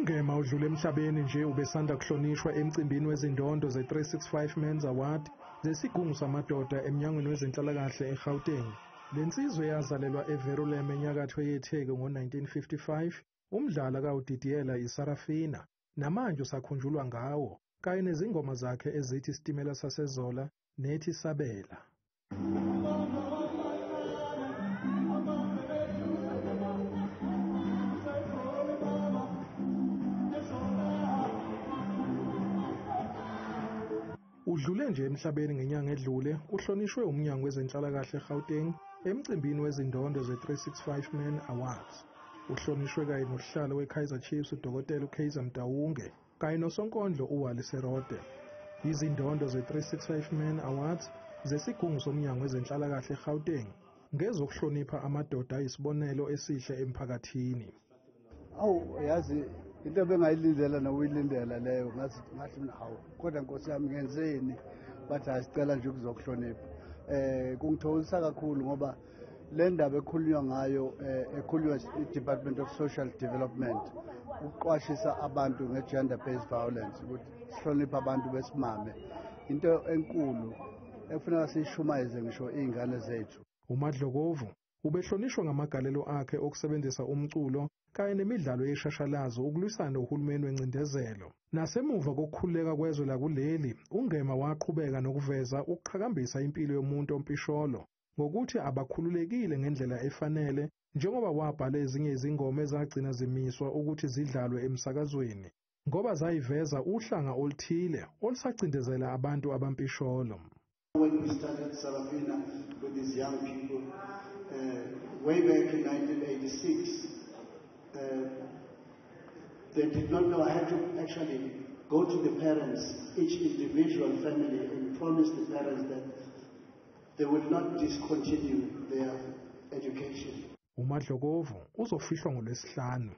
UNgema udlule emhlabeni nje ubesanda kuhlonishwa emcimbini wezindondo ze-365 Men's Award zesigungu samadoda emnyangweni wezenhlalakahle eGauteng. Le nsizwa yazalelwa eVerulam enyakatho yeTheku ngo-1955, umdlalo akawudidiyela iSarafina, namanje usakhunjulwa ngawo, kanye nezingoma zakhe ezithi Isitimela Sasezola nethi Sabela. Udlule nje emhlabeni ngenyanga edlule, uhlonishwe umnyango wezenhlalakahle eGauteng emcimbini wezindondo ze-365 Men Awards. Uhlonishwe kanye nosihlalo weKaizer Chiefs uDokotela uKaizer Mtaunge kanye nosonkondlo uWally Serote. Izindondo ze-365 Men Awards zesigungu somnyango wezenhlalakahle eGauteng ngezokuhlonipha amadoda ayisibonelo esihle emphakathini. Awu, yazi into ebengayilindela nokuyilindela leyo, ngathi mina hawu, kodwa nkosi yami ngenzeni? Bathi hayi, sicela nje ukuzokuhlonipha. Kungithokozisa kakhulu ngoba le ndaba ekhulunywa ngayo, ekhulunywa i-Department of Social Development, ukuqwashisa abantu nge-gender based violence, ukuthi sihloniphe abantu besimame, into enkulu ekufuneka siyishumayeze ngisho iy'ngane zethu. UMadlokovu ubehlonishwa ngamagalelo akhe okusebenzisa umculo kanye nemidlalo yeshashalazo ukulwisana nohulumeni wencindezelo. Nasemuva kokukhululeka kwezwe lakuleli, uNgema waqhubeka nokuveza ukuqhakambisa impilo yomuntu ompisholo ngokuthi abakhululekile ngendlela efanele, njengoba wabhala ezinye izingoma ezagcina zimiswa ukuthi zidlalwe emsakazweni ngoba zayiveza uhlanga oluthile olusacindezela abantu abampisholo. When we started Sarafina with these young people way back in 1986, they did not know. I had to actually go to the parents, each individual family, and promise the parents that they would not discontinue their education. UMadlokovu uzofihlwa ngoLwesihlanu.